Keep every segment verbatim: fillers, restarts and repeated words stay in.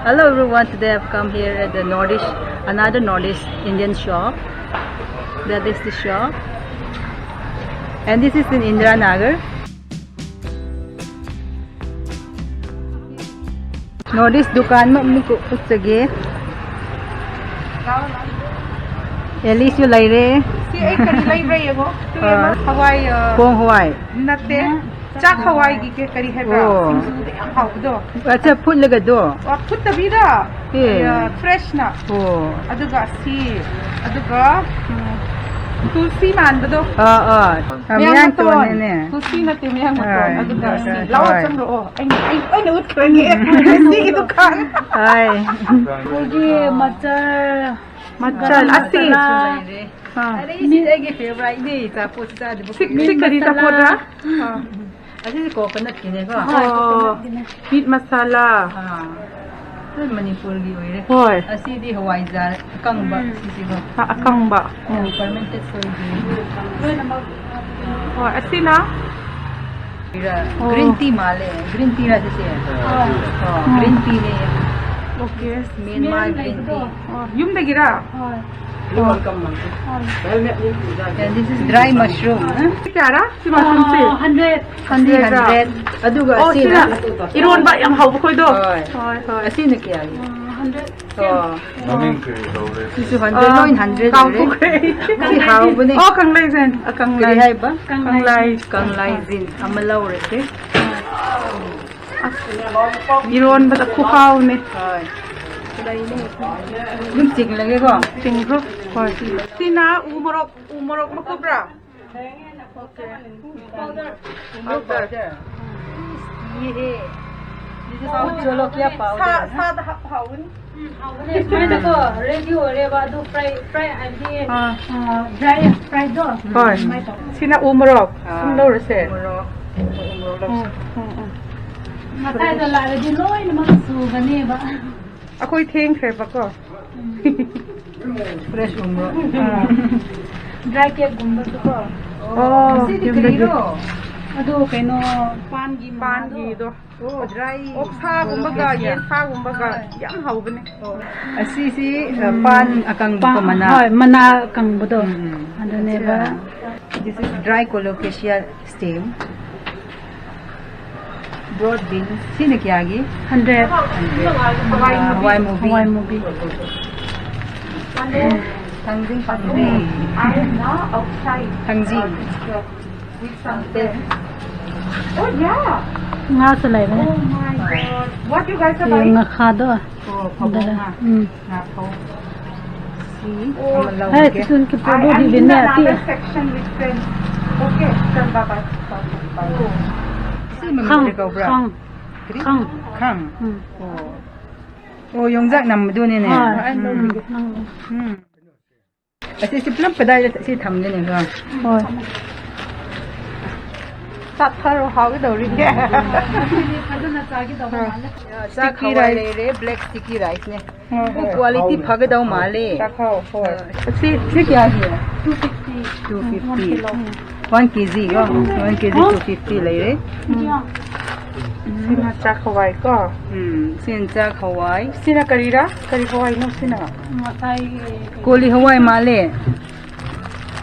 Hello everyone, today I've come here at the Nordish, another Nordish Indian shop. That is the shop. And this is in Indiranagar. Nordish dukan ꯃꯛ ꯑꯃꯨꯛ ꯎꯠꯆꯒꯦ꯫ ꯑꯦꯂꯤꯁꯁꯨ ꯂꯩꯔꯦ꯫ ꯁꯤ ꯑꯩ ꯀꯔꯤ ꯂꯩꯕ꯭ꯔꯥ ꯌꯦꯡꯉꯣ꯫ ꯇꯨ ꯑꯥ꯫ ꯌꯦꯡꯉꯣ꯫ ꯍꯋꯥꯏ, ꯑ, ꯄꯣꯡ ꯍꯋꯥꯏ꯫ ꯅꯠꯇꯦ꯫ ꯆꯥꯛ ꯍꯋꯥꯏꯒꯤ ꯀꯦ-, ꯀꯔꯤ ꯍꯥꯏꯕ꯭ꯔꯥ? ꯑꯣ꯫ ꯁꯤꯡꯖꯨꯗ ꯌꯥꯝ ꯍꯥꯎꯕꯗꯣ꯫ ꯑꯠꯆꯥ, ꯐꯨꯠꯂꯒꯗꯣ? ꯑꯣ, ꯐꯨꯠꯇꯕꯤꯗ꯫ ꯑꯦ꯫ ꯑ, ꯐ꯭ꯔꯦꯁꯅ꯫ ꯑꯣ꯫ ꯑꯗꯨꯒ ꯑꯁꯤ, ꯑꯗꯨꯒ, ꯎꯝ, ꯇꯨꯜꯁꯤ ꯃꯥꯟꯕꯗꯣ꯫ ꯑꯥ, ꯑꯥ꯫ ꯑ, ꯃꯌꯥꯡ ꯃꯌꯥꯡ ꯃꯇꯣꯟ꯫ ꯇꯣꯟꯅꯤꯅꯦ꯫ ꯇꯨꯜꯁꯤ ꯅꯠꯇꯦ, ꯃꯌꯥꯡ ꯃꯇꯣꯟ꯫ ꯍꯣꯏ, ꯑꯗꯨꯒ ꯍꯣꯏ, ꯑꯁꯤ꯫ ꯍꯣꯏ, ꯂꯥꯛꯑꯣ, ꯍꯣꯏ꯫ ꯆꯪꯂꯛꯑꯣ꯫ ꯑꯩꯅ, ꯑꯩ, ꯑꯩꯅ ꯎꯠꯈ꯭ꯔꯒꯦ꯫ ꯁꯤꯒꯤ ꯗꯨꯀꯥꯟ꯫ ꯍꯣꯏ꯫ ꯑꯩꯈꯣꯏꯒꯤ ꯃꯆꯜ, ꯃꯆꯜ ꯒꯔꯝ ꯑꯁꯤ꯫ ꯃꯁꯥꯂꯥ꯫ ꯑꯥ꯫ ꯑꯗꯒꯤ ꯁꯤ ꯑꯩꯒꯤ ꯐꯦꯚꯣꯔꯥꯏꯠꯅꯤ, ꯆꯥꯄꯣꯠ ꯆꯥꯗꯕ ꯁꯤ, ꯀꯨꯏꯔꯦ꯫ ꯁꯤ ꯀꯔꯤ ꯆꯥꯄꯣꯠꯔꯥ? ꯑꯥ꯫ ꯑꯁꯤꯁꯦ ꯀꯣꯀꯣꯅꯠꯀꯤꯅꯦꯀꯣ꯫ ꯑꯣ, ꯃꯤꯠ ꯃꯁꯥꯂꯥ꯫ ꯑꯥ꯫ ꯑꯗꯨ ꯃꯅꯤꯄꯨꯔꯒꯤ ꯑꯣꯏꯔꯦ꯫ ꯍꯣꯏ꯫ ꯑꯁꯤꯗꯤ ꯍꯋꯥꯏꯖꯥꯔ ꯑꯀꯪꯕ, ꯎꯝ꯫ ꯁꯤꯁꯤꯀꯣ꯫ ꯑ-, ꯑꯀꯪꯕ꯫ ꯎꯝ, ꯎꯝ꯫ Fermented soybean꯫ ꯂꯣꯏꯅꯃꯛ꯫ ꯍꯣꯏ, ꯑꯁꯤꯅ? ꯑꯣ꯫ Green tea ꯃꯥꯜꯂꯦ꯫ Green tea ꯔ ꯁꯤꯁꯦ? ꯍꯣꯏ꯫ ꯑꯣ, ꯎꯝ꯫ Green tea ꯅꯦ꯫ Okay꯫ Myanmar green tea꯫ ꯑꯣ, ꯌꯨꯝꯗꯒꯤꯔꯥ? ꯍꯣꯏ꯫ And this is dry mushroom, ꯍꯥ? ꯁꯤ ꯀꯌꯥꯔꯥ? ꯁꯤ mushroomꯁꯦ? ꯑꯥ, hundred꯫ Only hundred꯫ ꯑꯗꯨꯒ ꯑꯣ, ꯑꯁꯤꯅ? ꯁꯤꯅ ꯏꯔꯣꯟꯕ ꯌꯥꯝ ꯍꯥꯎꯕ ꯈꯣꯏꯗꯣ? ꯍꯣꯏ꯫ ꯍꯣꯏ, ꯍꯣꯏ꯫ ꯑꯁꯤꯅ ꯀꯌꯥꯒꯤ? ꯑꯥ, hundred꯫ ꯑꯣ꯫ ꯃꯃꯤꯡ ꯀꯔꯤ ꯀꯧꯔꯦ? ꯁꯤꯁꯨ hundred, ꯑꯥ, ꯂꯣꯏ hundred ꯀꯥꯎꯊꯣꯛꯈ꯭ꯔꯦ꯫ ꯑꯣꯏꯔꯦ꯫ ꯁꯤ ꯍꯥꯎꯕꯅꯦ꯫ ꯑꯣ, ꯀꯪꯂꯩꯖꯦꯟ꯫ ꯑ, ꯀꯪꯂꯩ꯫ ꯀꯔꯤ ꯍꯥꯏꯕ? ꯀꯪꯂꯩ꯫ ꯀꯪꯂꯩ꯫ ꯀꯪꯂꯩꯖꯤꯟ ꯑꯃ ꯂꯧꯔꯁꯦ꯫ ꯑꯁ, ꯏꯔꯣꯟꯕꯗ ꯈꯨꯍꯥꯎꯅꯦ꯫ ꯍꯣꯏ꯫ ꯑꯗꯨꯝ ꯆꯤꯡꯂꯒꯦꯀꯣ꯫ ꯆꯤꯡꯈ꯭ꯔꯣ꯫ ꯍꯣꯏ꯫ ꯁꯤꯅ ꯎ ꯃꯣꯔꯣꯛ, ꯎ ꯃꯣꯔꯣꯛ ꯃꯀꯨꯞꯔꯥ? Okay. Powder. Powder. ꯁꯥ, ꯁꯥꯗ ꯍꯥꯞ-, ꯍꯥꯎꯒꯅꯤ꯫ ꯎꯝ, ꯍꯥꯎꯕꯅꯦ꯫ ꯁꯨꯃꯥꯏꯅꯀꯣ, ready ꯑꯣꯏꯔꯦꯕ꯫ ꯑꯗꯨ fry, fry ꯍꯥꯏꯕꯗꯤ, ꯑꯥ꯫ ꯑ, dry fry ꯗꯣ꯫ ꯍꯣꯏ꯫ ꯑꯗꯨꯃꯥꯏꯅ ꯇꯧ-, ꯁꯤꯅ ꯎ ꯃꯣꯔꯣꯛ꯫ ꯑꯥ, ꯁꯨꯝ ꯂꯧꯔꯁꯦ꯫ ꯎ ꯃꯣꯔꯣꯛ꯫ ꯎ ꯃꯣꯔꯣꯛ ꯎꯝ, ꯂꯧꯁꯦ꯫ ꯎꯝ, ꯎꯝ꯫ ꯉꯁꯥꯏꯗꯣ ꯂꯥꯛꯑꯗꯤ ꯂꯣꯏꯅꯃꯛ ꯁꯨꯒꯅꯦꯕ꯫ ꯑꯩꯈꯣꯏ ꯊꯦꯡꯈ꯭ꯔꯦꯕꯀꯣ꯫ ꯎꯝ꯫ Fresh ꯎ ꯃꯣꯔꯣꯛ꯫ ꯑꯥ꯫ Dry cake ꯒꯨꯝꯕꯁꯨꯀꯣ꯫ ꯑꯣ, ꯁꯤꯗꯤ ꯌꯨꯝꯗꯒꯤ꯫ ꯀꯔꯤꯔꯣ? ꯑꯗꯨ ꯀꯩꯅꯣ, ꯄꯥꯟꯒꯤ ꯃꯅꯥꯗꯣ꯫ ꯄꯥꯟꯒꯤꯗꯣ꯫ ꯑꯣ, dry ꯑꯣꯛꯁꯥꯒꯨꯝꯕꯒ ꯀꯣꯂꯣꯀꯦꯁꯤꯌꯥ꯫ ꯌꯦꯟꯁꯥꯒꯨꯝꯕꯒ ꯌꯥꯝ ꯍꯥꯎꯕꯅꯦ꯫ ꯑꯣ꯫ ꯑꯁꯤꯁꯤ, ꯑ, ꯎꯝ, ꯄꯥꯟ ꯑꯀꯪꯕ ꯄꯥꯟ, ꯃꯅꯥ꯫ ꯍꯣꯏ, ꯃꯅꯥ ꯑꯀꯪꯕꯗꯣ꯫ ꯎꯝ, ꯎꯝ꯫ ꯑꯗꯨꯅꯦꯕ꯫ ꯑꯆꯥ꯫ This is dry colocasia stem. Broad beans. ꯁꯤꯅ ꯀꯌꯥꯒꯤ? Hundred꯫ Hundred꯫ ꯑ, ꯍꯋꯥꯏ ꯃꯨꯕꯤ꯫ ꯍꯋꯥꯏ ꯃꯨꯕꯤ꯫ ꯊꯥꯡꯖꯤꯡ ꯄꯥꯝꯕꯤ꯫ ꯊꯥꯡꯖꯤꯡ꯫ ꯉꯥꯁꯨ ꯂꯩꯕꯅꯦ꯫ ꯁꯤ ꯉꯥꯈꯥꯗꯣ꯫ ꯑꯣ, ꯐꯕꯧ ꯑꯗꯨꯗ꯫ ꯉꯥ꯫ ꯎꯝ꯫ ꯉꯥ ꯐꯧ꯫ ꯁꯤ ꯑꯃ ꯍꯦ, ꯂꯧꯔꯒꯦ꯫ ꯀꯤꯁꯨꯟ ꯀꯤ ꯄꯣꯠꯂꯨꯗꯤ ꯕꯤꯅꯦ ꯑꯇꯤ꯫ ꯁꯤ ꯃꯃꯤꯡ ꯈꯥꯡ, ꯀꯔꯤ ꯀꯧꯕ꯭ꯔꯥ? ꯈꯥꯡ꯫ ꯀꯔꯤ? ꯈꯥꯡ꯫ ꯈꯥꯡ? ꯎꯝ꯫ ꯑꯣ꯫ ꯑꯣ, ꯌꯣꯡꯆꯥꯛ ꯅꯝꯕꯗꯨꯅꯤꯅꯦ꯫ ꯍꯣꯏ꯫ ꯎꯝ꯫ ꯎꯝ꯫ ꯑꯁꯤꯁꯤ ꯄꯨꯂꯞ ꯀꯗꯥꯏꯗ ꯁꯤ ꯊꯝꯒꯅꯤ, ꯀꯣ? ꯍꯣꯏ꯫ ꯆꯥꯊꯔꯣ, ꯍꯥꯎꯒꯗꯧꯔꯤꯅꯦ꯫ ꯉꯁꯤꯗꯤ ꯐꯖꯅ ꯆꯥꯒꯗꯧꯕ ꯃꯥꯜꯂꯦ꯫ ꯆꯥꯛ ꯍꯋꯥꯏ ꯂꯩꯔꯦ, black sticky rice ꯅꯦ꯫ ꯍꯣꯏ, ꯍꯣꯏ꯫ Quality ꯐꯒꯗꯧ ꯃꯥꯜꯂꯦ꯫ ꯆꯥꯛꯈꯥꯎ, ꯍꯣꯏ꯫ ꯑ, ꯁꯤ, ꯁꯤ ꯀꯌꯥꯒꯤ? Two fifty꯫ Two fifty꯫ One kilo꯫ One K G ꯀꯣ? One K G two fifty ꯂꯩꯔꯦ꯫ ꯎꯝ꯫ ꯁꯤꯅ ꯆꯥꯛ ꯍꯋꯥꯏ ꯀꯣ? ꯎꯝ, ꯁꯤꯅ ꯆꯥꯛ ꯍꯋꯥꯏ꯫ ꯁꯤꯅ ꯀꯔꯤꯔꯥ? ꯀꯔꯤ ꯍꯋꯥꯏꯅꯣ ꯁꯤꯅ? ꯉꯁꯥꯏ ꯀꯣꯂꯤ ꯍꯋꯥꯏ ꯃꯥꯜꯂꯦ꯫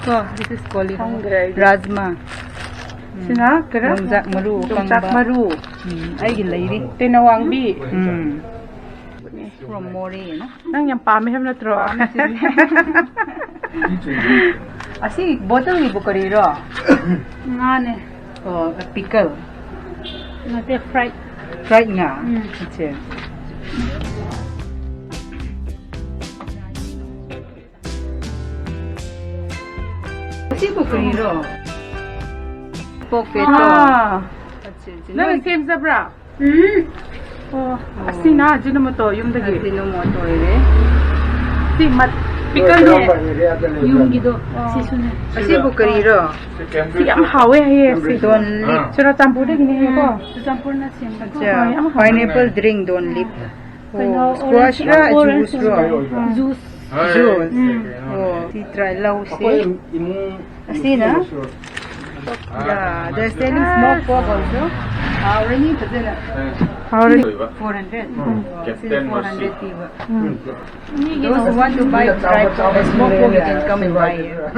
ꯀꯣ, this is ꯀꯣꯂꯤ ꯍꯋꯥꯏ꯫ ꯈꯪꯗ꯭ꯔꯦ ꯑꯩꯗꯤ꯫ ꯔꯥꯖꯃꯥ꯫ ꯎꯝ꯫ ꯁꯤꯅ ꯀꯔꯤ? ꯌꯣꯡꯆꯥꯛ ꯃꯔꯨ ꯌꯣꯡꯆꯥꯛ ꯑꯀꯪꯕ꯫ ꯃꯔꯨ꯫ ꯎꯝ, ꯑꯩꯒꯤ ꯂꯩꯔꯤ꯫ ꯇꯦꯅꯋꯥꯡꯕꯤ꯫ ꯎꯝ꯫ From ꯃꯣꯔꯦꯅ꯫ ꯅꯪ ꯌꯥꯝ ꯄꯥꯝꯃꯦ ꯍꯥꯏꯕ ꯅꯠꯇ꯭ꯔꯣ? ꯄꯥꯝꯃꯦ ꯁꯤꯗꯤ꯫ ꯑꯁꯤ ꯕꯣꯇꯜꯒꯤꯕꯨ ꯀꯔꯤꯔꯣ? ꯉꯥꯅꯦ꯫ ꯑꯣ, pickle꯫ ꯅꯠꯇꯦ, fried꯫ Fried ꯉꯥ? ꯎꯝ꯫ ꯑꯠꯆꯥ꯫ ꯑꯁꯤꯕꯨ ꯀꯔꯤꯔꯣ? Pork ꯄꯦꯇꯣ꯫ ꯑꯥ꯫ ꯑꯠꯆꯥ, ꯑꯠꯆꯥ꯫ ꯅꯪꯅ ꯅꯣꯏ ꯁꯦꯝꯖꯕ꯭ꯔꯥ? ꯎꯝ꯫ ꯑꯣ, ꯑꯣ꯫ ꯑꯁꯤꯅ ꯑꯖꯤꯅꯣꯃꯣꯇꯣ ꯌꯨꯝꯗꯒꯤ꯫ ꯑꯖꯤꯅꯣꯃꯣꯇꯣ ꯑꯣꯏꯔꯦ꯫ ꯁꯤ ꯃꯠ-, pickle ꯅꯦ꯫ ꯌꯨꯝꯒꯤꯗꯣ, ꯑꯣ꯫ ꯁꯤꯁꯨꯅꯦ꯫ ꯑꯁꯤꯕꯨ ꯀꯔꯤꯔꯣ? ꯁꯤ ꯌꯥꯝ ꯍꯥꯎꯋꯦ ꯍꯥꯏꯌꯦ, ꯁꯤ꯫ Don't leaf꯫ ꯆꯨꯔꯥꯆꯥꯟꯄꯨꯔꯗꯒꯤꯅꯦ ꯍꯥꯏꯌꯦꯀꯣ꯫ ꯎꯝ, ꯆꯨꯔꯥꯆꯥꯟꯄꯨꯔꯅ ꯁꯦꯝꯕꯀꯣ꯫ ꯑꯠꯆꯥ, ꯍꯣꯏ, ꯌꯥꯝ ꯍꯥꯎꯋꯦ꯫ Pineapple drink, don't leaf꯫ ꯀꯩꯅꯣ, ꯑꯣ, squash ꯔ, orange, juice ꯔꯣ? Juice꯫ Juice꯫ ꯎꯝ꯫ ꯑꯣ, ꯁꯤ try ꯂꯧꯁꯤ꯫ ꯑꯩꯈꯣꯏ ꯏꯃꯨꯡ ꯑꯁꯤꯅ? Yeah, they're selling smoked pork also. ꯍꯥꯎꯔꯅꯤ ꯐꯖꯅ꯫ ꯍꯥꯎꯔꯅꯤ꯫ Four hundred. ꯎꯝ꯫ Captain Mercy. Four hundred ꯄꯤꯕ꯫ ꯎꯝ꯫ Those who want to buy fried pork and smoked pork, you can come and buy here.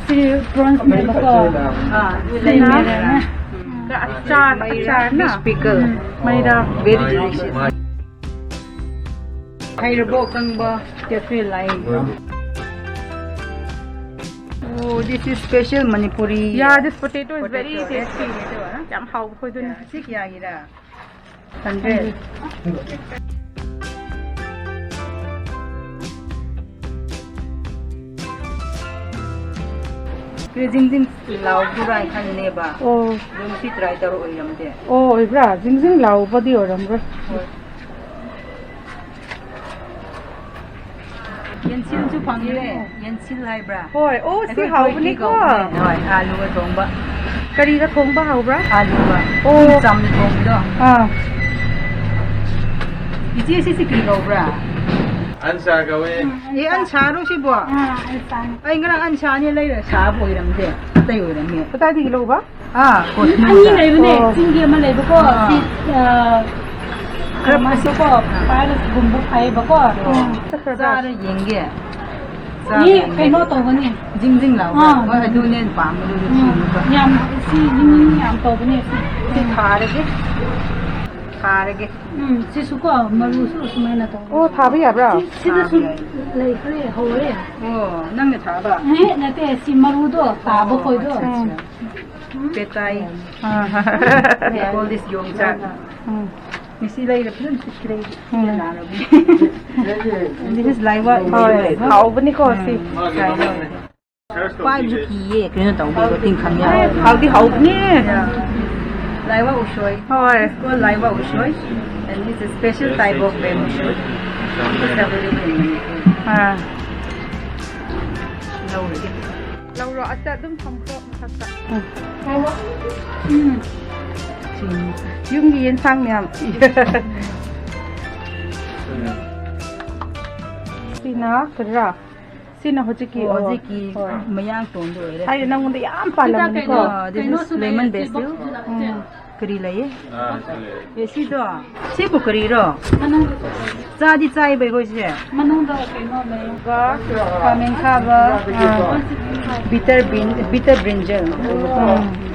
ꯁꯤ prawns ꯅꯦꯕꯀꯣ꯫ ꯑꯥ, ꯑꯗꯨ ꯁꯤꯅ ꯂꯩꯔꯦ꯫ ꯑꯆꯥꯔ, ꯑꯆꯥꯔꯅ꯫ Fish pickle. ꯎꯝ, ꯃꯩꯔꯥ꯫ Very delicious. ꯍꯩꯔꯕꯣ ꯑꯀꯪꯕ? Cafe line. Oh, this is special Manipuri. Yeah, this potato is very tasty. Potato, eh? ꯌꯥꯝ ꯍꯥꯎꯕ ꯈꯣꯏꯗꯨꯅ꯫ ꯁꯤ ꯀꯌꯥꯒꯤꯔꯥ? Hundred. ꯀꯔꯤ ꯖꯤꯡ ꯖꯤꯡ ꯂꯥꯎꯕꯗꯨꯔꯥ ꯍꯥꯏꯅ ꯈꯟꯕꯅꯦꯕ꯫ ꯑꯣ꯫ ꯑꯗꯨ ꯉꯁꯤ try ꯇꯧꯔ ꯑꯣꯏꯔꯝꯗꯦ꯫ ꯑꯣ, ꯑꯣꯏꯕ꯭ꯔꯥ? ꯖꯤꯡ ꯖꯤꯡ ꯂꯥꯎꯕꯗꯤ ꯑꯣꯏꯔꯝꯔꯣꯏ꯫ ꯍꯣꯏ꯫ ꯌꯦꯟꯁꯤꯜꯁꯨ ꯐꯪꯉꯦ꯫ ꯌꯦꯟꯁꯤꯜ ꯍꯥꯏꯕ꯭ꯔꯥ? ꯍꯣꯏ꯫ ꯑꯣ, ꯁꯤ ꯑꯩꯈꯣꯏ ꯍꯥꯎꯕꯅꯤꯀꯣ꯫ ꯀꯣꯏꯈꯤ ꯀꯧꯕꯅꯦ꯫ ꯍꯣꯏ, ꯑꯥꯂꯨꯒ ꯊꯣꯡꯕ꯫ ꯀꯔꯤꯒ ꯊꯣꯡꯕ ꯍꯥꯎꯕ꯭ꯔꯥ? ꯑꯥꯂꯨꯒ꯫ ꯑꯣ꯫ ꯆꯝꯅ ꯊꯣꯡꯕꯗꯣ꯫ ꯑꯥ꯫ ꯏꯆꯦ, ꯁꯤꯁꯤ ꯀꯔꯤ ꯀꯧꯕ꯭ꯔꯥ? ꯑꯟꯁꯥ ꯀꯧꯋꯦ꯫ ꯑꯦ, ꯑꯟꯁꯥꯔꯣ ꯁꯤꯕꯣ? ꯑꯥ, ꯑꯟꯁꯥꯅꯤ꯫ ꯑꯩ ꯉꯔꯥꯡ ꯑꯟꯁꯥꯅꯦ ꯂꯩꯔ ꯁꯥꯕ ꯑꯣꯏꯔꯝꯗꯦ꯫ ꯑꯇꯩ ꯑꯣꯏꯔꯝꯃꯦ꯫ ꯀꯗꯥꯏꯗꯒꯤ ꯂꯧꯕ? ꯑꯥ, ꯑꯅꯤ ꯀꯣꯊꯤꯃꯥꯟꯗ꯫ ꯂꯩꯕꯅꯦ, ꯑꯣ꯫ ꯆꯤꯡꯒꯤ ꯑꯃ ꯂꯩꯕꯀꯣ, ꯑꯥ꯫ ꯁꯤ, ꯑꯥ, ꯈꯔ ꯃꯥꯁꯨꯀꯣ, ꯄꯥꯏꯔꯒꯨꯝꯕ ꯐꯩꯌꯦꯕꯀꯣ꯫ ꯎꯝ꯫ ꯆꯥꯔ ꯌꯦꯡꯒꯦ꯫ ꯆꯥꯔ ꯃꯤ ꯌꯦꯡꯒꯦ꯫ ꯀꯩꯅꯣ ꯇꯧꯒꯅꯤ꯫ ꯖꯤꯡ ꯖꯤꯡ ꯂꯥꯎꯕ꯫ ꯑꯥ꯫ ꯍꯣꯏ, ꯑꯗꯨꯅꯦ ꯑꯩꯅ ꯄꯥꯝꯕꯗꯨ, ꯑꯗꯨ ꯎꯝ꯫ ꯊꯤꯕꯀꯣ꯫ ꯌꯥꯝ, ꯁꯤ ꯖꯤꯡ ꯖꯤꯡ ꯌꯥꯝ ꯇꯧꯕꯅꯦ, ꯁꯤ꯫ ꯁꯤ ꯊꯥꯔꯒꯦ꯫ ꯊꯥꯔꯒꯦ꯫ ꯎꯝ, ꯁꯤꯁꯨꯀꯣ, ꯃꯔꯨꯁꯨ ꯁꯨꯃꯥꯏꯅ ꯇꯧꯕꯅꯦ꯫ ꯑꯣ, ꯊꯥꯕ ꯌꯥꯕ꯭ꯔꯥ? ꯁꯤ, ꯁꯤꯗꯁꯨ ꯊꯥꯕ ꯌꯥꯏ꯫ ꯂꯩꯈ꯭ꯔꯦ, ꯍꯧꯔꯦ꯫ ꯑꯣ, ꯅꯪꯅ ꯊꯥꯕ? ꯑꯦ, ꯅꯠꯇꯦ, ꯁꯤ ꯃꯔꯨꯗꯣ ꯇꯥꯕ ꯑꯣ, ꯈꯣꯏꯗꯣ꯫ ꯑꯠꯆꯥ, ꯑꯠꯆꯥ꯫ ꯎꯝ꯫ ꯄꯦꯇꯥꯏ꯫ ꯑꯥ꯫ They call this ꯌꯣꯡꯆꯥꯛ꯫ ꯎꯝ꯫ ꯉꯁꯤ ꯂꯩꯔ ꯐꯖꯅ ꯁꯤꯠꯈ꯭ꯔꯦ꯫ ꯎꯝ꯫ ꯂꯥꯔꯕꯅꯦ꯫ This is ꯂꯥꯏꯋꯥ꯫ ꯍꯣꯏ, ꯍꯥꯎꯕꯅꯤꯀꯣ ꯁꯤ꯫ ꯎꯝ꯫ ꯄꯥꯏꯕꯁꯨ ꯀꯤꯌꯦ, ꯀꯩꯅꯣ ꯇꯧꯕꯤꯕ ꯇꯤꯡꯈꯪ ꯌꯥꯎꯋꯦ꯫ ꯍꯥꯎꯗꯤ ꯍꯥꯎꯕꯅꯦ꯫ ꯂꯥꯏꯋꯥ ꯎꯁꯣꯏ꯫ ꯍꯣꯏ꯫ It's called ꯂꯥꯏꯋꯥ ꯎꯁꯣꯏ꯫ And it's a special type of bamboo shoot. It's available in Manipur꯫ ꯑꯥ꯫ ꯂꯧꯔꯒꯦ꯫ ꯂꯧꯔꯣ, ꯑꯁ ꯑꯗꯨꯝ ꯊꯝꯈ꯭ꯔꯣ ꯃꯊꯛꯇ꯫ ꯎꯝ꯫ ꯎꯝ꯫ ꯁꯤ ꯌꯨꯝꯒꯤ ꯌꯦꯟꯁꯥꯡ ꯃꯌꯥꯝ꯫ ꯁꯤꯅ ꯀꯔꯤꯔꯥ? ꯁꯤꯅ ꯍꯧꯖꯤꯛꯀꯤ, ꯑꯣ, ꯍꯧꯖꯤꯛꯀꯤ ꯍꯣꯏ꯫ ꯃꯌꯥꯡ ꯇꯣꯟꯗꯣ ꯑꯣꯏꯔꯦ꯫ ꯍꯥꯏꯗꯤ ꯅꯪꯉꯣꯟꯗ ꯌꯥꯝ ꯄꯥꯜꯂꯝꯅꯤꯀꯣ꯫ ꯑ, this is lemon basil. ꯎꯝ꯫ ꯀꯔꯤ ꯂꯩꯌꯦ? ꯑꯦ, ꯁꯤꯗꯣ꯫ ꯁꯤꯕꯨ ꯀꯔꯤꯔꯣ? ꯆꯥꯗꯤ ꯆꯥꯏꯕ ꯑꯩꯈꯣꯏꯁꯦ꯫ ꯃꯅꯨꯡꯗ ꯀꯩꯅꯣ ꯂꯩ꯫ ꯈꯥꯃꯦꯟ ꯈꯥꯕ, ꯑ, bitter bean, bitter brinjal. Um.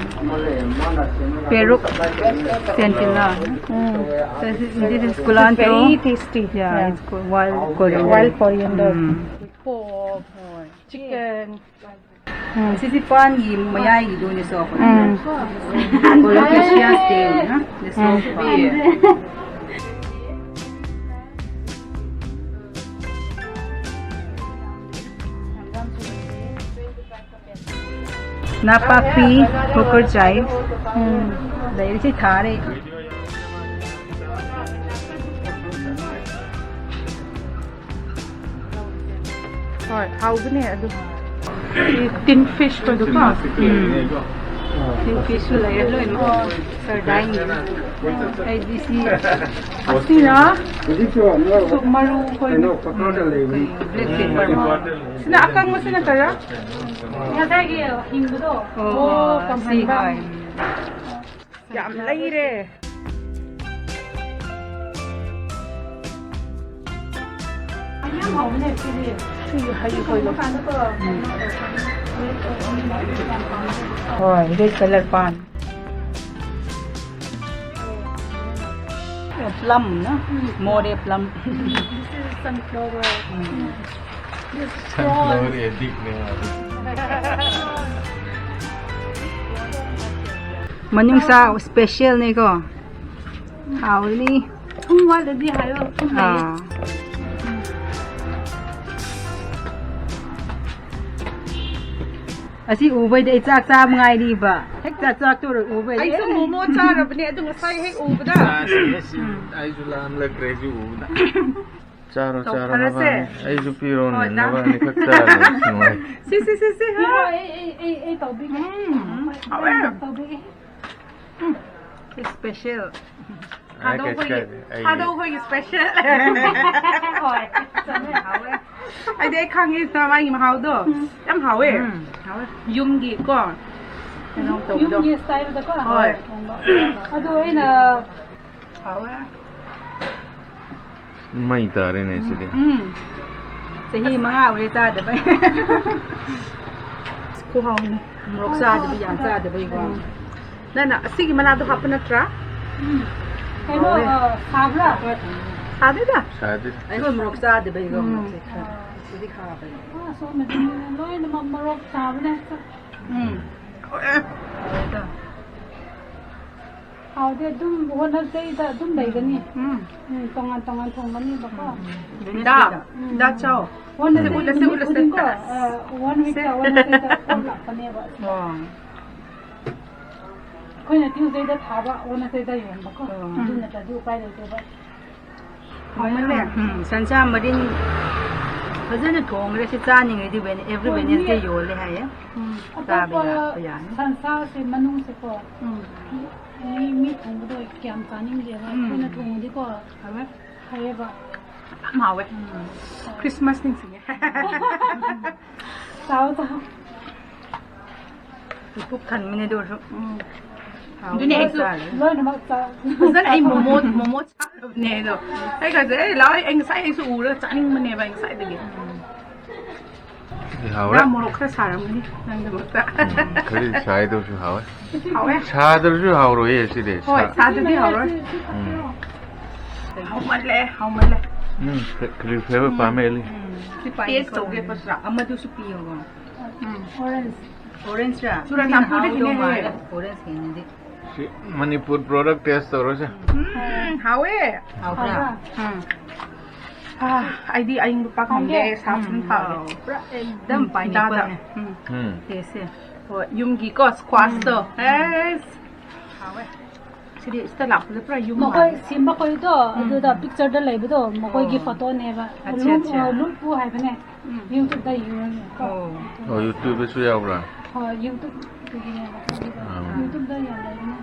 ꯄꯦꯔꯨꯛ, ꯁꯦꯟꯇꯤꯅꯥ꯫ Um. This is, this is culantro. Very tasty. Yeah, yeah. It's co-, wild coriander. Wild coriander. Um. Pork, chicken. ꯎꯝ꯫ ꯁꯤꯁꯤ ꯄꯥꯟꯒꯤ ꯃꯌꯥꯏꯒꯤꯗꯨꯅꯦ ꯁꯣ꯫ ꯎꯝ꯫ Colocasia stem, ꯅ? The um. Soft beer. ꯅꯥꯄꯥꯛꯄꯤ, cooker chives꯫ ꯎꯝ꯫ ꯂꯩꯔꯤꯁꯤ ꯊꯥꯔꯦ꯫ ꯍꯣꯏ, ꯍꯥꯎꯕꯅꯦ ꯑꯗꯨ꯫ Tin fish ꯈꯣꯏꯗꯨꯀꯣ꯫ ꯎꯝ꯫ Tin fish ꯁꯨ ꯂꯩꯔꯦ ꯂꯣꯏꯅꯃꯛ꯫ Sardine꯫ ꯑꯩꯗꯤ ꯁꯤ ꯑꯁꯤꯅ ꯁꯨ ꯃꯔꯨ ꯈꯣꯏꯅ꯫ ꯀꯩꯅꯣ, ꯀꯣꯀ꯭ꯔꯣꯆ ꯂꯩꯕꯅꯤ꯫ Black pepper꯫ ꯁꯤꯅ ꯑꯀꯪꯕꯁꯤꯅ ꯀꯔꯤꯔꯥ? ꯉꯁꯥꯏꯒꯤ ꯍꯤꯡꯕꯗꯣ꯫ ꯑꯣ, ꯑꯣ, ꯁꯤ ꯀꯪꯍꯟꯕ꯫ ꯍꯣꯏ꯫ ꯌꯥꯝ ꯂꯩꯔꯦ꯫ ꯌꯥꯝ ꯍꯥꯎꯕꯅꯦ ꯁꯤꯗꯤ꯫ ꯁꯤꯒꯤ ꯍꯩ ꯑꯩꯈꯣꯏꯗꯣ꯫ ꯀꯥꯟꯗꯀꯣ, ꯎꯝ꯫ ꯍꯣꯏ, red colour ꯄꯥꯟ꯫ Plum, ꯅ? ꯎꯝ꯫ ꯃꯣꯔꯦ plum꯫ This is sunflower꯫ Um. This is prawn꯫ Sunflower addict ꯅꯦ ꯃꯥꯗꯤ꯫ ꯃꯅꯨꯡꯁꯥ special ꯅꯦꯀꯣ꯫ ꯍꯥꯎꯅꯤ꯫ ꯊꯨꯝ ꯋꯥꯠꯂꯗꯤ ꯍꯥꯏꯌꯣ, ꯊꯨꯝ ꯂꯩꯌꯦ꯫ ꯑꯥ꯫ ꯑꯁꯤ ꯎꯕꯩꯗꯤ ꯑꯩ ꯆꯥꯛ ꯆꯥꯕ ꯉꯥꯏꯔꯤꯕ꯫ ꯍꯦꯛ ꯆꯥꯛ ꯆꯥꯛ ꯇꯣꯔ ꯎꯕꯩꯗꯤ꯫ ꯑꯩꯁꯨ ꯃꯣꯃꯣ ꯆꯥꯔꯕꯅꯦ, ꯑꯗꯨ ꯉꯁꯥꯏ ꯍꯦꯛ ꯎꯕꯗ꯫ ꯆꯥꯁꯦ, ꯁꯤ ꯎꯝ꯫ ꯑꯩꯁꯨ ꯂꯥꯝꯂꯛꯈ꯭ꯔꯦ, ꯁꯤ ꯎꯕꯗ꯫ ꯆꯥꯔꯣ, ꯆꯥꯔꯣ, ꯇꯧꯊꯔꯁꯦ꯫ ꯅꯕꯥꯅꯤ꯫ ꯑꯩꯁꯨ ꯄꯤꯔꯣꯅꯦ, ꯍꯣꯏ, ꯗꯥ꯫ ꯅꯕꯥꯅꯤ ꯈꯛ ꯆꯥꯔꯣ, ꯅꯨꯡꯉꯥꯏ꯫ ꯁꯤ, ꯁꯤ, ꯁꯤ, ꯁꯤ, ꯄꯤꯔꯣ, ꯍꯣꯏ꯫ ꯑꯩ, ꯑꯩ, ꯑꯩ, ꯑꯩ ꯇꯧꯕꯤꯒꯦ꯫ ꯎꯝ, ꯍꯥꯎꯋꯦ꯫ ꯇꯧꯕꯤꯒꯦ꯫ ꯎꯝ, special꯫ ꯑꯦ, ꯀꯩꯁꯨ ꯊꯥꯗꯧꯈꯣꯏꯒꯤ, ꯀꯥꯏꯗꯦ, ꯑꯩꯒꯤ꯫ ꯊꯥꯗꯧꯈꯣꯏꯒꯤ special꯫ ꯍꯣꯏ, ꯆꯠꯂꯦ, ꯍꯥꯎꯋꯦ꯫ ꯑꯩꯗꯤ ꯑꯩ ꯈꯪꯉꯦ ꯁꯤꯗ ꯃꯥꯒꯤ ꯃꯍꯥꯎꯗꯣ꯫ ꯌꯥꯝ ꯍꯥꯎꯋꯦ꯫ ꯎꯝ, ꯍꯥꯎꯋꯦ꯫ ꯌꯨꯝꯒꯤ ꯀꯣ ꯀꯩꯅꯣ ꯇꯧꯕꯗꯣ꯫ ꯌꯨꯝꯒꯤ ꯁ꯭ꯇꯥꯏꯜꯗꯀꯣ꯫ ꯍꯣꯏ꯫ ꯑꯗꯣ ꯑꯩꯅ ꯍꯥꯎꯋꯦ꯫ ꯃꯩ ꯇꯥꯔꯦꯅꯦ ꯁꯤꯗꯤ꯫ ꯎꯝ꯫ ꯆꯍꯤ ꯃꯉꯥ ꯑꯣꯏꯔꯦ ꯆꯥꯗꯕ꯫ ꯈꯨꯍꯥꯎꯅꯤ꯫ ꯃꯣꯔꯣꯛ ꯆꯥꯗꯕꯤ ꯌꯥꯝ ꯆꯥꯗꯕꯩꯀꯣ꯫ ꯎꯝ꯫ ꯅꯪꯅ ꯑꯁꯤꯒꯤ ꯃꯅꯥꯗꯣ ꯍꯥꯞꯄ ꯅꯠꯇ꯭ꯔꯥ? ꯎꯝ꯫ ꯀꯩꯅꯣ, ꯍꯥꯎꯋꯦ꯫ ꯑ, ꯁꯥꯕ꯭ꯔꯥ? ꯁꯥꯗꯦꯗ꯫ ꯁꯥꯗꯦ꯫ ꯑꯩꯈꯣꯏ ꯃꯣꯔꯣꯛ ꯆꯥꯗꯕꯩꯀꯣ ꯎꯝ꯫ ꯃꯣꯔꯣꯛꯁꯦ ꯈꯔ꯫ ꯑꯗꯨꯗꯤ ꯈꯥꯕꯅꯦ꯫ ꯑ, ꯁꯣꯝꯗꯗꯤ ꯂꯣꯏꯅꯃꯛ ꯃꯣꯔꯣꯛ ꯆꯥꯕꯅꯦ꯫ ꯎꯝ꯫ ꯍꯥꯎꯋꯦ꯫ ꯍꯥꯎꯗꯤ ꯑꯗꯨꯝ ꯍꯣꯠꯅꯖꯩꯗ ꯑꯗꯨꯝ ꯂꯩꯒꯅꯤ꯫ ꯎꯝ꯫ ꯎꯝ, ꯇꯣꯉꯥꯟ ꯇꯣꯉꯥꯟ ꯊꯣꯡꯒꯅꯤꯕꯀꯣ꯫ ꯎꯝ꯫ ꯗꯥ, ꯎꯝ꯫ ꯗꯥ ꯆꯥꯎ꯫ ꯍꯣꯠꯅꯖꯩ ꯎꯝ꯫ ꯅꯨꯃꯤꯠ ꯈꯨꯗꯤꯡꯀꯣ, ꯎꯝ꯫ ꯑ, one week ꯇ, one week ꯇ ꯄꯣꯠ ꯂꯥꯛꯄꯅꯦꯕ꯫ ꯑꯣ꯫ ꯑꯩꯈꯣꯏꯅ Tuesday ꯗ ꯊꯥꯕ, Wednesday ꯗ ꯌꯣꯟꯕꯀꯣ꯫ ꯑꯣ꯫ ꯑꯗꯨ ꯅꯠꯇ꯭ꯔꯗꯤ ꯎꯄꯥꯏ ꯂꯩꯇꯦꯕ꯫ ꯍꯥꯎꯃꯜꯂꯦ꯫ ꯎꯝ, ꯁꯟꯁꯥ ꯃꯔꯤꯟ ꯐꯖꯅ ꯊꯣꯡꯈ꯭ꯔꯦ꯫ ꯁꯤ ꯆꯥꯅꯤꯡꯉꯗꯤ ꯕꯦꯟ-, every ꯍꯣꯏ, ꯃꯤ Wednesday ꯌꯣꯜꯂꯦ ꯍꯥꯏꯌꯦ꯫ ꯎꯝ, ꯆꯥꯕ ꯑꯇꯣꯞꯄ ꯌꯥ-, ꯌꯥꯅꯤ꯫ ꯁꯟꯁꯥꯁꯦ ꯃꯅꯨꯡꯁꯦꯀꯣ, ꯎꯝ꯫ ꯃꯤ, ꯃꯤ ꯊꯣꯡꯕꯗꯣ ꯀꯌꯥꯝ ꯆꯥꯅꯤꯡꯗꯦꯕ꯫ ꯎꯝ꯫ ꯑꯩꯈꯣꯏꯅ ꯊꯣꯡꯉꯗꯤꯀꯣ, ꯍꯥꯎꯋꯦ꯫ ꯐꯩꯌꯦꯕ꯫ ꯌꯥꯝ ꯍꯥꯎꯋꯦ꯫ ꯎꯝ꯫ Christmas ꯅꯤꯡꯁꯤꯡꯉꯦ꯫ ꯆꯥꯎ, ꯆꯥꯎ꯫ ꯄꯨꯛ ꯊꯟꯕꯅꯦ ꯑꯗꯨ ꯑꯣꯏꯔꯁꯨ꯫ ꯎꯝ꯫ ꯍꯥꯎꯋꯦ꯫ ꯑꯗꯨꯅꯦ ꯑꯩꯁꯨ ꯆꯥꯔꯦ꯫ ꯂꯣꯏꯅꯃꯛ ꯆꯥꯎ꯫ ꯐꯖꯅ ꯑꯩ ꯃꯣꯃꯣ, ꯃꯣꯃꯣ ꯆꯥꯔꯕꯅꯦ ꯑꯗꯣ꯫ ꯑꯩ ꯈꯁꯦ, "ꯑꯦ, ꯂꯥꯛꯑꯣ, ꯑꯩ ꯉꯁꯥꯏ ꯑꯩꯁꯨ ꯎꯔꯒ ꯆꯥꯅꯤꯡꯕꯅꯦꯕ ꯑꯩ ꯉꯁꯥꯏꯗꯒꯤ꯫" ꯁꯤꯗꯤ ꯍꯥꯎꯔꯦ꯫ ꯉꯥ ꯃꯣꯔꯣꯛ ꯈꯔ ꯁꯥꯔꯝꯒꯅꯤ ꯅꯪꯒꯤꯗꯃꯛꯇ꯫ ꯎꯝ, ꯈꯔꯗꯤ ꯁꯥꯏ ꯑꯗꯨ ꯑꯣꯏꯔꯁꯨ ꯍꯥꯎꯋꯦ꯫ ꯍꯥꯎꯋꯦ꯫ ꯁꯥꯗ꯭ꯔꯁꯨ ꯍꯥꯎꯔꯣꯏꯌꯦ ꯁꯤꯗꯤ꯫ ꯍꯣꯏ, ꯁꯥ- ꯁꯥꯗ꯭ꯔꯗꯤ ꯍꯥꯎꯔꯣꯏ꯫ ꯎꯝ꯫ ꯍꯥꯎꯃꯜꯂꯦ, ꯍꯥꯎꯃꯜꯂꯦ꯫ ꯎꯝ, ꯀ-, ꯀꯔꯤ flavor ꯄꯥꯝꯃꯦ, ꯑꯦꯂꯤ? ꯎꯝ꯫ ꯁꯤ ꯄꯥꯏ-, taste ꯇꯧꯒꯦ, ꯄꯁ꯭ꯔꯥ꯫ ꯑꯃꯗꯨꯁꯨ ꯄꯤꯌꯣꯕ꯫ ꯎꯝ꯫ Orange꯫ Orange ꯔ? ꯆꯨꯔꯆꯥꯟꯄꯨꯔꯗꯒꯤꯅꯦ ꯍꯥꯎꯗꯧ ꯍꯥꯏꯌꯦ꯫ ꯃꯥꯜꯂꯦ, orange ꯍꯦꯟꯅꯗꯤ꯫ ꯁꯤ ꯃꯅꯤꯄꯨꯔ product taste ꯇꯧꯔꯁꯦ꯫ ꯎꯝ, ꯍꯥꯎꯋꯦ꯫ ꯍꯥꯎꯕ꯭ꯔꯥ? ꯍꯥꯎꯕ꯭ꯔꯥ? ꯎꯝ꯫ ꯑꯥ, ꯑꯩꯗꯤ ꯑꯏꯪꯕ ꯄꯥꯛ ꯉꯝꯗꯦ, ꯍꯥꯎꯋꯦ꯫ ꯁꯥꯕꯁꯤꯅ ꯎꯝ, ꯐꯥꯎꯋꯦ꯫ ꯄꯨꯔꯥ ꯑꯦꯛꯗꯝ ꯎꯝ, pineapple ꯗꯥꯗ꯫ ꯅꯦ꯫ ꯎꯝ꯫ Taste ꯁꯦ꯫ ꯍꯣꯏ, ꯌꯨꯝꯒꯤꯀꯣ squash ꯇꯣ꯫ ꯎꯝ꯫ ꯑꯦꯁ꯫ ꯍꯥꯎꯋꯦ꯫ ꯁꯤꯗꯤ ꯁꯤꯗ ꯂꯥꯛꯄꯗ ꯄꯨꯔꯥ ꯌꯨꯝ ꯃꯈꯣꯏ ꯃꯥꯜꯂꯦ꯫ ꯁꯦꯝꯕ ꯈꯣꯏꯗꯣ, ꯎꯝ꯫ ꯑꯗꯨꯗ picture ꯗ ꯂꯩꯕꯗꯣ, ꯃꯈꯣꯏꯒꯤ ꯑꯣ꯫ ꯐꯣꯇꯣꯅꯦꯕ꯫ ꯑꯠꯆꯥ, ꯂꯨꯝ-, ꯑꯠꯆꯥ꯫ ꯑ, ꯂꯨꯝꯄꯨ ꯍꯥꯏꯕꯅꯦ꯫ ꯎꯝ꯫ YouTube ꯗ ꯌꯦꯡꯉꯒ ꯀꯣ꯫ ꯑꯣ꯫ ꯑꯣ, YouTube ꯗꯁꯨ ꯌꯥꯎꯕ꯭ꯔꯥ? ꯍꯣꯏ, YouTube ꯗꯒꯤꯅꯦꯕ꯫ ꯑꯥ꯫ YouTube ꯗ ꯌꯥꯝ ꯂꯩꯕꯅꯦ꯫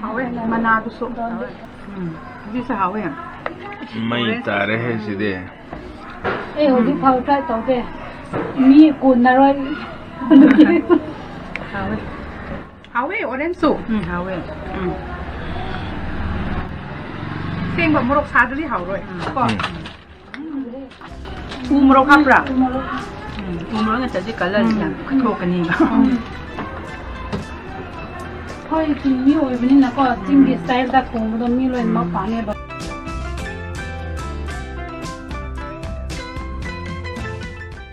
ꯍꯥꯎꯋꯦ, ꯃꯅꯥꯗꯨꯁꯨ꯫ ꯗꯣꯟꯗꯤ꯫ ꯎꯝ, ꯑꯗꯨꯁꯨ ꯍꯥꯎꯋꯦ꯫ ꯃꯩ ꯇꯥꯔꯦꯍꯦ ꯁꯤꯗꯤ꯫ ꯑꯩ ꯍꯧꯖꯤꯛ ꯐꯥꯎ try ꯇꯧꯗꯦ꯫ ꯃꯤ ꯀꯣꯟꯅꯔꯣꯏ꯫ ꯑꯗꯨꯒꯤ ꯍꯥꯎꯋꯦ꯫ ꯍꯥꯎꯋꯦ, orange ꯁꯨ꯫ ꯎꯝ, ꯍꯥꯎꯋꯦ꯫ ꯎꯝ꯫ ꯑꯁꯦꯡꯕ ꯃꯣꯔꯣꯛ ꯁꯥꯗ꯭ꯔꯗꯤ ꯍꯥꯎꯔꯣꯏ꯫ ꯎꯝ꯫ ꯀꯣ? ꯎꯝ꯫ ꯎ ꯃꯣꯔꯣꯛ ꯍꯥꯞꯄ꯭ꯔꯥ? ꯎ ꯃꯣꯔꯣꯛ꯫ ꯎꯝ, ꯎ ꯃꯣꯔꯣꯛ ꯅꯠꯇ꯭ꯔꯗꯤ colour ꯎꯝ꯫ ꯌꯥꯝ ꯊꯣꯛꯀꯅꯤꯕ꯫ ꯎꯝ꯫ ꯑꯩꯈꯣꯏ ꯆꯤꯡꯃꯤ ꯑꯣꯏꯕꯅꯤꯅꯀꯣ, ꯆꯤꯡꯒꯤ ꯎꯝ꯫ Style ꯗ ꯊꯣꯡꯕꯗꯣ ꯃꯤ ꯂꯣꯏꯅꯃꯛ ꯎꯝ꯫ ꯄꯥꯝꯃꯦꯕ꯫